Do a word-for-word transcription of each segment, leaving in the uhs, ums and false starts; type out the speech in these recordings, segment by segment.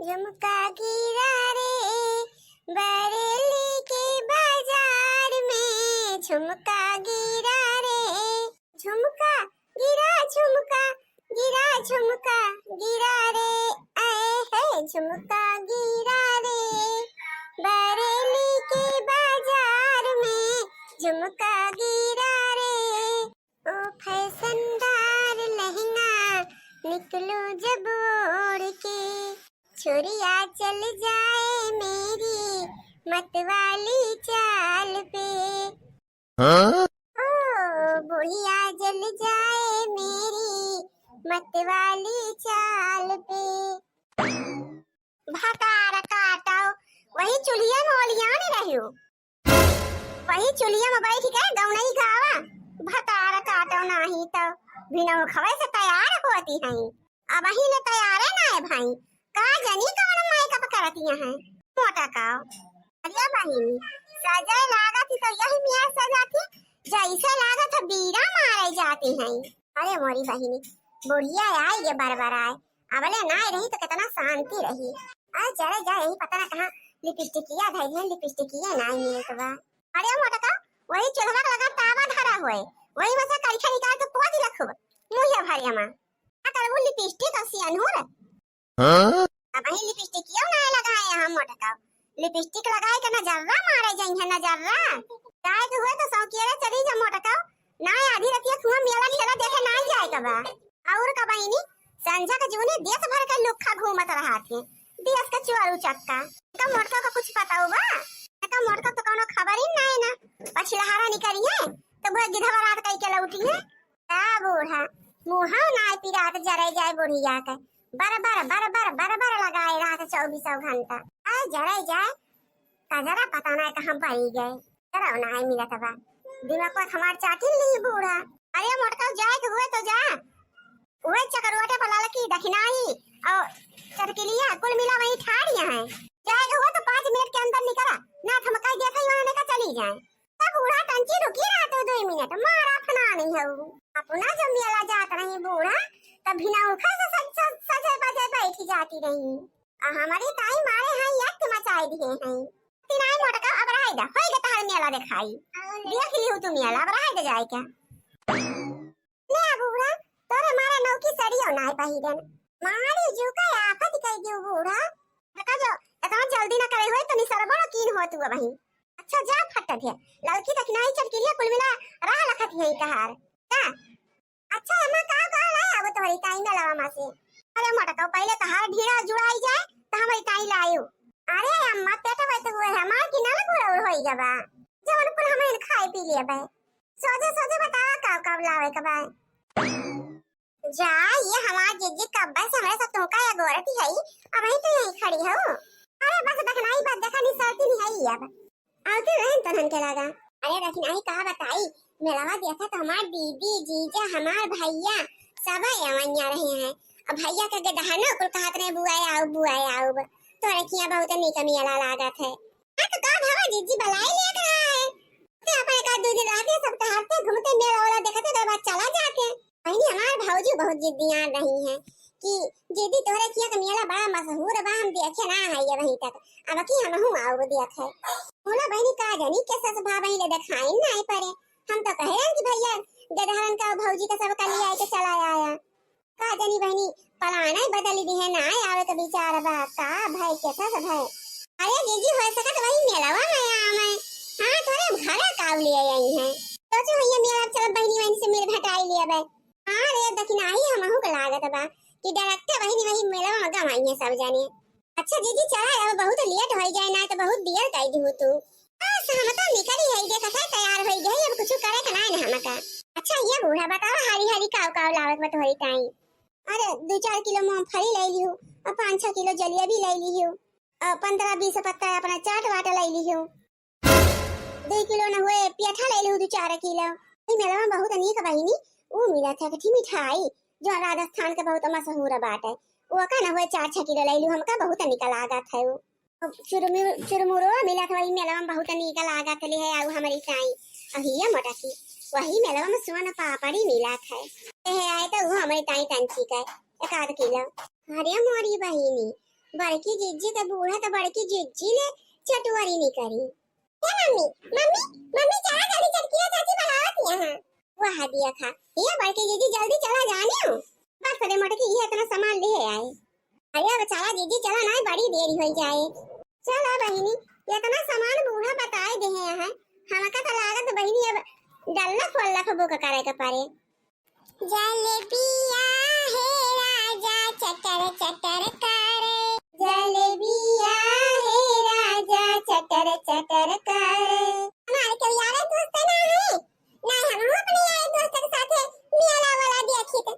झुमका गिरा रे, बरेली के बाजार में झुमका गिरा रे, झुमका गिरा, झुमका गिरा, झुमका गिरा रे, आए है झुमका गिरा रे, बरेली के बाजार में झुमका गिरा रे। ओ फैशनदार लहंगा निकलो जब ओढ़ के, छोरिया चल जाए मेरी मतवाली चाल पे। हाँ? ओ बुढ़िया जल जाए मेरी मतवाली चाल पे। भतार काटो, वही चुल्हिया में ओलियान रहियो। वही चुलिया में बैठ के गौनई गावा, भतार काटो नाही तो भिनौखवे से तैयार होती हैं। अबहीं ले तैयारे ना है भाई, का जनी कौन makeup करती हैं। मोटकाओ, अरे बहिनी, सजे लागत ही तो यही मियाँ सजाती, जैसे लागत है बीड़ा मारे जाती हैं। अरे मोरी बहिनी, बुढ़िया आई ये बरबर आए, अबले नाय रही तो कितना शांति रही। अरे जरे जा, यही पता ना कहाँ लिपस्टिकिया धई है, लिपस्टिकिया नाय मिलत बा। अरे मोटका, वही चूल्हा के लगा तावा धरा होए, वही में से करिखा निकाल के पोत दिला खूब मुँहिया भरे मा। का करबू लिपस्टिक और सियानूर? हाँ? अबहीं लिपस्टिकियो नाय लगाए हम मोटका, लिपस्टिक लगाए के नजर्रा मारे जाई है, नजर्रा। जाए के हुए तो सौकियरे चली जा मोटका, ना आधी रतिया कुआं मेला ठेला देखे ना जाए के बा। और का बहिनी, संझा के जूने देश भर के लुक्खा घूमत रहत है, देश के चोरू चक्का। का मोटका का कुछ पता बा? का मोटका तो कोनो खबर ही नहीं ना। पछिलहारा निकरी है तो वो गिधवा रात कई के लौटी है। आ बूढ़ा, मुँहा ना पिरात जरे जाए बुढ़िया के। बर बर बर बर बर बर लगाए रहत चौबीसों घंटा। आ जरे जाए, कजरा पता ना कहाँ पड़ी गए। जरा नाय मिलत बा। दिमाग पर हमार चाटिन ली बूढ़ा। अरे मोटका जाए के हुए तो जा। उहे चकरवटे पर ललकी दखिनाई और चटकिलिया कुल मिला वहीं ठाड़ यहाँ है। जाए के हुए तो पाँच मिनट के अंदर निकला, ना तो हम कह दिया था, वहाँ लेकर चली जाए। तब बूढ़ा तंची रुकी रहा तो दो मिनट, मारा फना नहीं है वो। अपना जो मेला जात रही बूढ़ा, तब भिनौखा से सज, सज, सजे बजे बैठ जाती रही। आ हमारी ताई मारे हैं, यक मचाई दिए हैं। तिनाई मोटका, अब रहाई दा, होई गे तहार मेला देखाई। देख लिहू तू मेला, अब रहाई दा जाए के। ले आ बूढ़ा, तोरे मारे नौकी सड़ियो नाय पहिरन। मारी जू का आफत कई दियो बूढ़ा। देखा जो, इतना जल्दी ना करे होई तो निसरबो ना कीन हो तू अबहीं। अच्छा जा फट दे, ललकी दखिनाई चटकिलिया कुल मिला राह लखत है तहार। का? अच्छा अम्मा, का का लाए अब तोहरी ताई मेलवा मा से? अरे मोटका, पहले तहार ढीड़ा जुड़ाई जाए, तो हमारी ताई लायू। अरे अम्मा, पेट में तो हुए हमार की नल गुड़ौर होई गबा, जवन कुल हमें खाए पी लिए बे। सोझे सोझे बतावा का का लावे के बा। जा, ये हमार जिज्जी कब्बे से हमरे से तुमका या गोरती है, अब ही तो यहीं खड़ी हो। अरे बस दखनाई बात देखा नहीं सरती नहीं है अब। आवते रहन तनहन के लागा। अरे दखनाई का बताई, मेलवा देखा तो हमार दीदी, जीजा, हमार भैया सब अवैया रहे हैं। अब भैया के गदहनो कुल कहत रहे बुआए आओ, बुआए आओ। तोरे किया बहुत नीक मेला लागत है। हाँ तो का भवा जिज्जी बलाई लेत रहा है। ते अपन एक आध दो दिन रहते, सब टहरते, घूमते, मेला वाला देखते, ओकर बाद चला जाते। बहिनी, हमार भौजी बहुत जिद्दियान रही हैं कि दीदी तोहरे किया के मेला बड़ा मशहूर बा, हम देखे ना है ये वहीं तक, अब की हमहू आओ देखे। बोला बहिनी का जानी के सस भा बहिनी देखाइन ना परे, हम तो कहे कि भैया गदहरन का भौजी का सब का ले आए के चला आया। का जानी बहिनी, पलाना ही बदल दिहे, ना आवे के विचार बा, का भय, कैसा सा भय? अरे जीजी, हो सकत वही मेलवा में आवे। हाँ, तोरे घरे काव ले आई हैं। सोचो भैया, मेला चल बहिनी बहिनी से मिल भेटाई लिया बे। हाँ रे, दखिनाही हमहू के लागत बा कि डायरेक्ट बहिनी वही मेलवा में गवाई है सब जाने। अच्छा जीजी, चला अब, बहुत लेट हो जाए ना तो बहुत देर कर दी तू। बस हम तो निकली है, देखत है तैयार हो गई, अब कुछ करे के ना है हमका। अच्छा ये बूढ़ा बतावा, हारी हारी काव काव लावत बा तोहरी ताई। अरे दो चार किलो मूंगफली ले लियो और पाँच छह किलो जलेबी ले लियो और पन्द्रह बीस पत्ता अपना चाट वाट ले लियो। दो किलो न हुए पेठा ले लियो, दो चार किलो। ई मेलवा में बहुत नीक बहिनी, ऊ मिला था कठी मिठाई जो राजस्थान के बहुत मशहूर बाटे, वो का न हुए चार छह किलो ले लियो, हमका बहुत नीक लागत है वो। चुरमु-, चुरमुरो मिलत बा ई मेलवा में, बहुत नीक लागत ले है, आऊ हमरी ताई अहिया मोटकी, वही मेलवा में सोन पापड़ी मिलत है। ए, आए तो वो हमरी ताई टंची का एक आध किलो। अरे मोरी बहिनी, बड़की जिज्जी त बूढ़ा त बड़की जिज्जी ले चटवरी निकरी। ए मम्मी, मम्मी, मम्मी, चला जल्दी, चटकिया चाची बुलावत यहाँ। वाह, देखा, ये बड़की जिज्जी जल्दी चला जाने हो। बस रे मोटकी, ये इतना सामान ले आए। अरे अब चला जिज्जी, चला ना, बड़ी देरी हो जाए। चला बहिनी, इतना सामान बूढ़ा बताए दे हैं, हमका तो लागत बहिनी अब डल्लफ वल्लफ बुक करे के पड़े। जलेबिया हे राजा चटर चटर करे, जलेबिया हे राजा चटर चटर करे। हमारे कोई यार दोस्त ना है, ना हम अपने यार दोस्त के साथ मेला वाला देखी तो।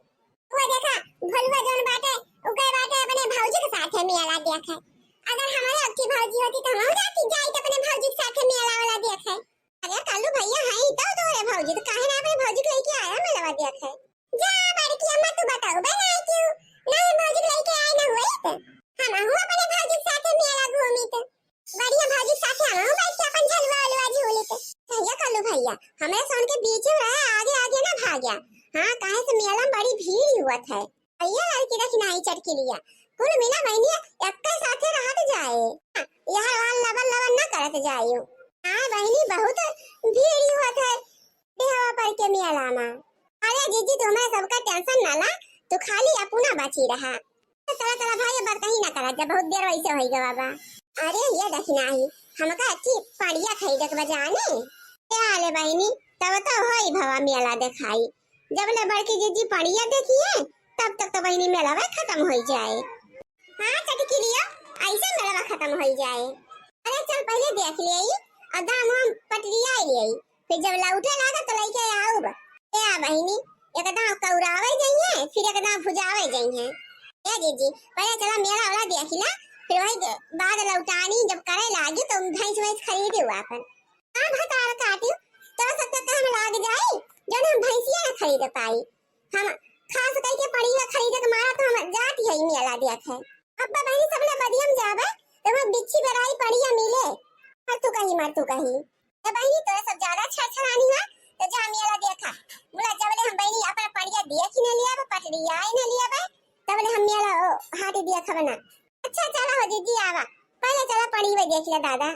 वो देखा, भोलुआ जौन बाटे, उ गए बाटे अपने भौजी के साथ मेला देखे। अगर हमारे अक्की भौजी होती तो हम जाती, जाई तो अपने भौजी के साथ मेला वाला देखे। अरे कल्लू भैया है तो तोरे भौजी, तो काहे ना अपने भौजी के लेके आया मेलवा देखे? जा बड़की अम्मा, तू बताओ बे, नहीं क्यों? नहीं भौजी के लेके आए ना हुई तो हम हूँ अपने भौजी के साथ मेला घूमी तो। बढ़िया भौजी के साथ हम बैठ के अपन झलुआ उलुआ झूली तो। भैया कल्लू भैया, हमारे सोन के बीच में रहे, आगे आगे ना भाग्या। हाँ, काहे से मेला में बड़ी भीड़ हुआ था। भैया लड़की रखी नाही चटकी लिया, कुल मिला बहनी एक साथे रहत जाए। यहाँ वाल लबन लबन ना करत जाए। हाँ बहनी, बहुत भीड़ होत है बिहवा पर के मेला मा। अरे जीजी, तू हमारे सबका टेंशन ना ला, तू खाली अपना बची रहा। तो चला चला भाई, अब बात कहीं ना करा, जब बहुत देर वैसे होई गवा बा। अरे ये देखी नाही, हमका अच्छी पड़िया खरीदे के बजाने। क्या हाल है बहनी? तब तो होई भवा मेला देखाई। जब ले बड़की जीजी पड़िया देखिए, तब तक तो बहनी मेला वह खत्म हो जाए। हाँ चटकी लियो, ऐसे मेलवा खत्म हो जाए। अरे चल पहले देख ले आई, और दाम वाम पटरिया ले आई, फिर जब लौटे लागे तो लेके आऊब। ए आ बहिनी, एक दाम कौरावे जइहे, फिर एक दाम भुजावे जइहे। ए जीजी, पहले चला मेला वाला देख ला, फिर वही दे-, बाद लौटानी जब करे लागी तो भैंस वैंस खरीदी हुआ अपन। हाँ भतार काटी, तो सब तो हम लाग जाई, जौन हम भैंसिया ना खरीद पाई। हम खास करके पड़िया खरीदे के मारा तो हम जात ही मेला देखे। अब्बा बहनी सब ले बदियम जाबे, तो वहाँ बिच्छी बेराई पड़िया मिले। मर तू कही, मर तू कही। तो बहनी तोरे सब ज्यादा छरछरानी है, तो जा मेला देखा। बोला जबले हम बहनी अपन पड़िया देख ही न लिया बे, पटरिया ही न लिया बे, तबले हम मेला ओ, हाटी देखा बना। अच्छा चला हो जीजी आवा, पहले चला पड़िया देख ले दादा।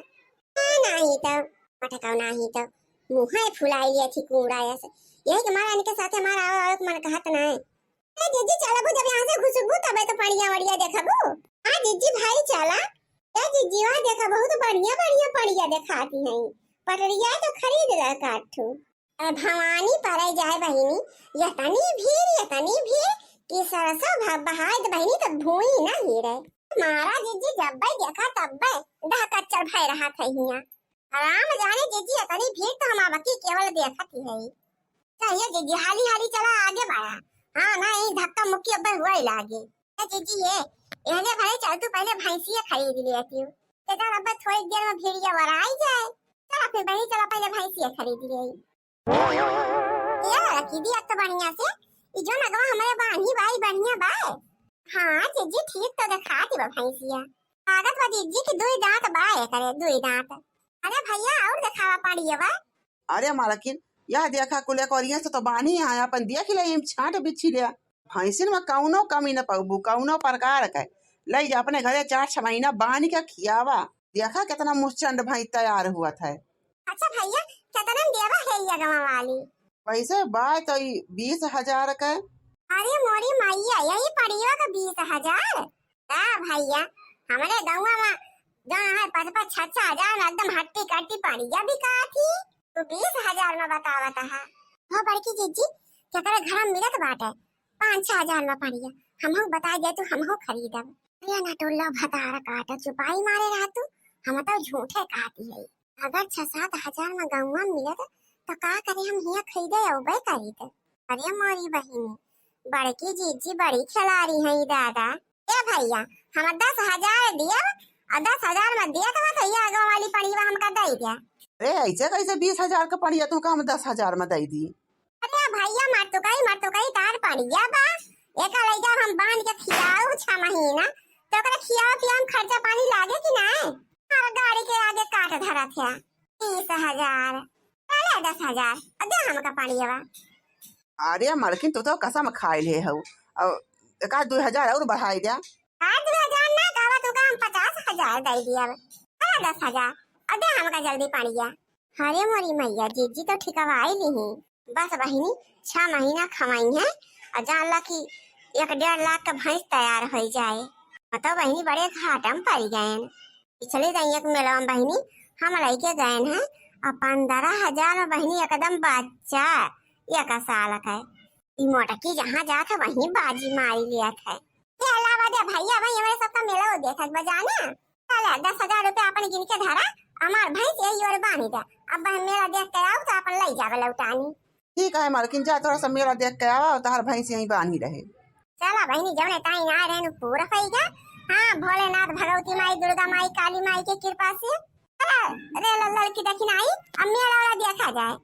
हाँ, नाही तो, पटकाओ नाही तो, मुँहे फुलाई लिया थी कूड़ा ऐसे। यही के मारा इनके साथे मारा आवे, आवे के मन कहत ना है। ए जीजी, चलबू जब यहाँ से घुसबू तबे तो पड़िया वड़िया देखबू। हाँ जीजी भाई चला। ए जीजी, वहाँ देखा बहुत बढ़िया बढ़िया पड़िया देखाती हैं। पटरिया तो खरीद ले काठू। अरे भवानी परे जाए बहिनी, यतनी भीड़, यतनी भीड़ कि सरसों भ-, बहाए त बहिनी त भूई ना हीरे। मारा जीजी जब्बे देखा तब्बे दह कच्चर भय रहा थे हिया। राम जाने जीजी, इतनी भीड़ तो हम अबकी केवल देखत ही है। चाहिए जीजी, हाली हाली चला आगे बढ़ा। हाँ ना, यही धक्का मुक्की अब्बे हुआ ही लागे। ए जीजी ये, एहने भरे चल तू पहले भैंसिया खरीद लिया तू। ते चल अब्बे थोड़ी देर में भीड़िया वराई जाए। चला फिर बहिनी चला पहले भैंसिया खरीद ले। ये लड़की दिया तो बढ़िया से, ई जो नगवा हमारे बानी बाई बढ़िया बाए। हाँ जीजी ठीक तो दिखाती बा भैंसिया। लागत बा जीजी की दुई दांत बाए करे, दुई दांत। अरे भैया और दिखावा पड़िए बा। अरे मालकिन, यह देखा कुल एक ओरिया से तो बानी है, अपन देख ले, इम छांट बिच्छी ले। भैंसिन में कौनो कमी न पाबू, कौनो प्रकार के। ले जा अपने घरे चार छह महीना बानी के खियावा। देखा कितना मुस्चंड भैंस तैयार हुआ था। अच्छा भैया, कितना में देवा है ये गवा वाली? पैसे बाय तो ई बीस हजार के। अरे मोरी मैया, यही पड़ियो का बीस हजार? का भैया, हमरे गौवा में जौन है पाँच पाँच छह छह हजार में एकदम हट्टी कट्टी पड़िया बिकात ही, तू बीस हजार में बतावत है। हो बड़की जीजी, केकरे घर में मिलत बाटे पाँच छह हजार में पड़िया, हमहू बता दे तू, हमहू खरीदब। अरे ना टोल्लो भतार काट, चुपाई मारे रह तू, हम तो झूठे कहती है। अगर छह सात हजार में गौवा में मिलत तो का करे, हम हिया खरीदे अउबे करीत। अरे मोरी बहिनी, बड़की जीजी बड़ी खिलाड़ी है दादा। ए भैया, हम दस हजार दियब और दस हजार में दियत बा तो ये आगे वाली पड़िया हमका दे दिया। अरे ऐसे कैसे बीस हजार का पड़िया तुमका हम दस हजार में दे दी? अरे भैया, मर तो गई, मर तो गई, तार पड़िया बा। एका लइका हम बांध के खियाऊ छह महीना, तो ओकरा खियाऊ पियाऊ में खर्चा पानी लागे कि ना? हर गाड़ी के आगे काट धरत है। तीस हजार, चले दस हजार, और दे हमका पड़िया बा। अरे मलकिन, तू तो कसम खाए ले हऊ, और एक आध दो हजार और बढ़ाई दे। आज दो हजार ना, कहवा तू हजार दे दिया अब। अरे दस हजार, अब दे हमका जल्दी पड़िया। अरे मोरी मैया, जीजी तो ठिकवाई ली ही। बस बहिनी, छह महीना खवाई है और जान ला कि एक डेढ़ लाख का भैंस तैयार हो जाए। बताओ बहिनी, बड़े घाटा में पड़ गए। पिछले दाई एक मेलवा में बहिनी हम लइके गए हैं और पन्द्रह हजार में बहिनी एकदम बच्चा एक साल का है। ई मोटकी जहाँ जात है वहीं बाजी मारी लियत है। ये अलावा दे भैया, भाई हमरे सबका मेला वो देखत बा जाना। चले दस हजार रुपया अपन गिन के धरा, हमार भैंस यही ओर बांधी दे। अब हम मेला देख के आऊ तो अपन लई जावे लौटानी। ठीक है मालकिन, जा थोड़ा सा मेला देख के आवा और तहार भैंस यहीं बांधी रहे। चला बहिनी, जौने ताई ना रहनु पूरा होई गया। हाँ, भोलेनाथ, भगवती माई, दुर्गा माई, काली माई के कृपा से। चला रे ल-, लड़की दखिन आई, अब मेला वाला देखा जाए।